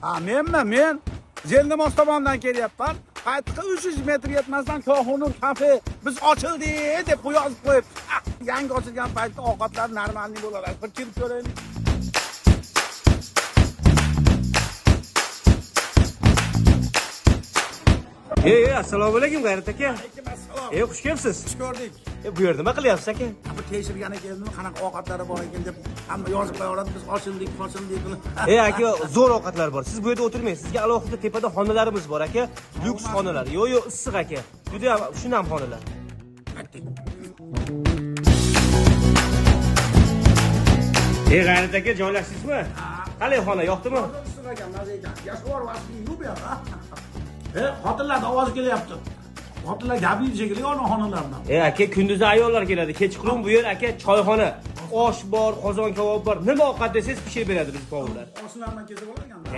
Ha, menmi? Men Zelnimoz tomondan kelyapman. Qaytqa 300 metr yetmasdan Kohunur kafe biz ochildik deb yozib qo'yib. Yangi ochilgan paytda ovqatlar normalniy bo'ladi. Bir kirib ko'raylik. Ey, assalomu alaykum G'ayrat aka. Alaykum assalom. Ey, xush kelibsiz. Xush ko'rdik. Bu yerda nima qilyapsiz aka? Bir tekshirgani keldim, qanaqa ovqatlari bor ekan deb hamma yozib qo'yaveradi, biz ochildik, ochildik qilib. Ey aka, zo'r ovqatlar bor. Siz bu yerda o'tirmang. Sizga alohida tepada xonalarimiz bor aka. Lyuks xonalar. Yo'q, yo'q, issiq aka. Juda ham shunam xonalar. Ey G'ayrat aka, joylashdingizmi? Qalay xona, yoqdimi? Issiq ekan, maza ekan. Yashor vaqti yo'q bu yoqda. Xotinlarning ovozi kelyapti. Xotinlar gap yeydi shekilli ona xonalardan. Ey aka, kunduzi ayollar keladi. Kechqurun bu yer aka choyxona. Osh bor, qozon kabob bor. Nima ovqat desangiz pishirib beradi biz povurlar. Oshlardan kelsa bo'lar ekan.